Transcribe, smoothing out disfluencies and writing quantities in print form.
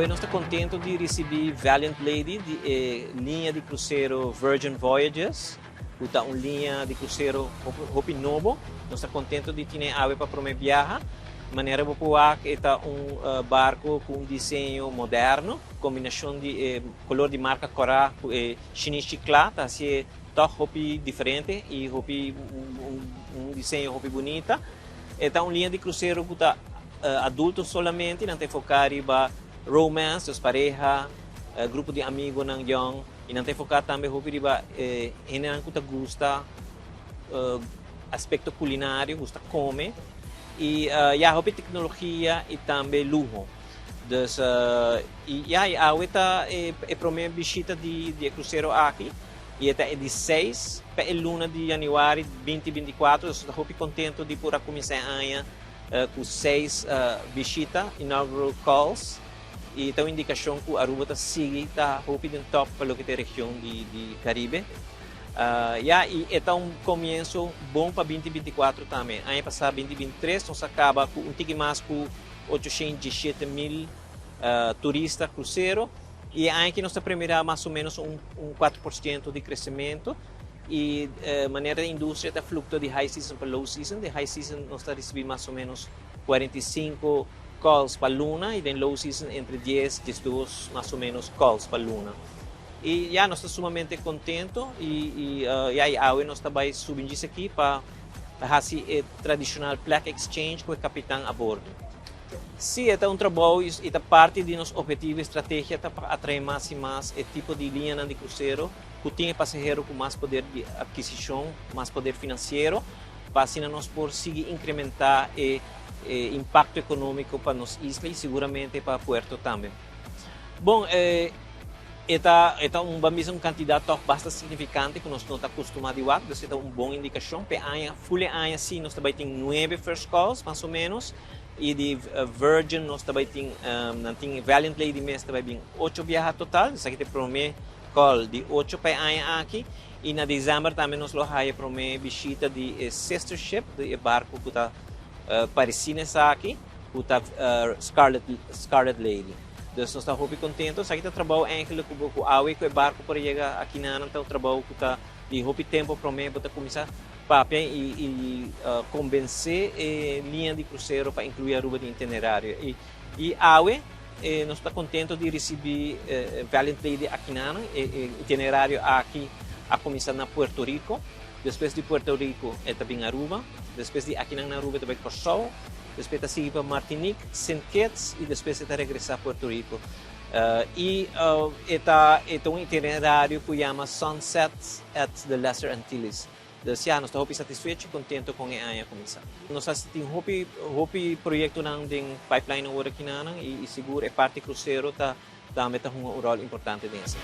Awe nos ta contento di ricibi Valiant Lady di e linea di crucero Virgin Voyages, cu ta un linea di crucero hopi nobo. Nos ta contento di tine awe pa prome biaha. Manera bo por wak, e ta un barco cu un diseño moderno, combinacion di e color di marca cora cu e shinishi cla ta haci'e toch hopi diferente y hopi un diseño hopi bunita. E ta un linea di crucero cu ta adulto solamente, nan ta enfoca riba romance, dus pareha, grupo di amigonan young, y nan ta enfoca tambe hopi riba hendenan cu ta gusta aspecto culinario, gusta come, y ya, hopi tecnologia y tambe luho. Dus y ya, y awe ta e prome bishita di e crucero aki, y e ta e di 6 pa e luna di januari 2024, dus ta hopi contento di por a cuminsa e aña cu 6 bishita, inaugural calls, y ta un indicacion cu Aruba ta sigui ta hopi den top pa loke ta e region di Caribe. Ya, y e ta un comienso bon pa 2024 tambe. Aña pasa, 2023, nos a caba cu un tiki mas cu 817 mil turista crucero, y e aña aki nos ta premira mas o menos un 4% di crecemento. Y manera di industria ta fluctua di high season pa low season. Di high season nos ta ricibi mas o menos 45 calls pa luna y den low season entre 10 y 12 mas o menos calls pa luna. Y ya, nos ta sumamente contento y ya, y awe nos ta bay subi aki pa haci e tradicional plaque exchange cu e capitan a bordo. Si, ta un trabou y ta parti di nos obhetivo y estrategia ta pa atrae mas y mas e tipo di linea di crucero cu tin pasahero cu mas poder di adquisicion, mas poder financiero, pa asina nos por sigui incrementa e impacto economico pa nos isla y seguramente pa puerto tambe. Bon, e ta un cantidad toch basta significante cu nos no ta acostumbra di wak, dus ta un bon indicacion. Pa aña, full aña si, nos tambe tin 9 first calls, mas o menos, y di Virgin nos tambe tin, nan tin Valiant Lady mes tambe bin 8 biaha total, esaki ta prome call di 8 pa aña aki, y na december tambe nos lo haya prome bishita di sister ship, di barco cu ta parecido esaki, cu ta Scarlet Lady. Dus nos ta hopi contento. Esaki ta trabou eigenlijk cu awe cu e barco por yega aki na ta trabou cu ta di hopi tempo prome bo ta cuminsa papia y convence e linea di crucero pa inclui Aruba den itinerario. Y awe nos ta contento di ricibi Valiant Lady aki na e itinerario aki a cuminsa na Puerto Rico. Despues di Puerto Rico e ta bin Aruba. Despues di aki na Aruba tambe Corsou. Despues ta sigui pa Martinique, St. Kitts y despues ta regresa Puerto Rico. Y e ta un itinerario cu yama Sunset at the Lesser Antilles. Dus ja, nos ta hopi satisfecho y contento cu e aña a cuminsa. Nos tin hopi hopi proyectonan den pipeline awor aki y sigur e parti crucero ta tambe ta un rol importante den esey.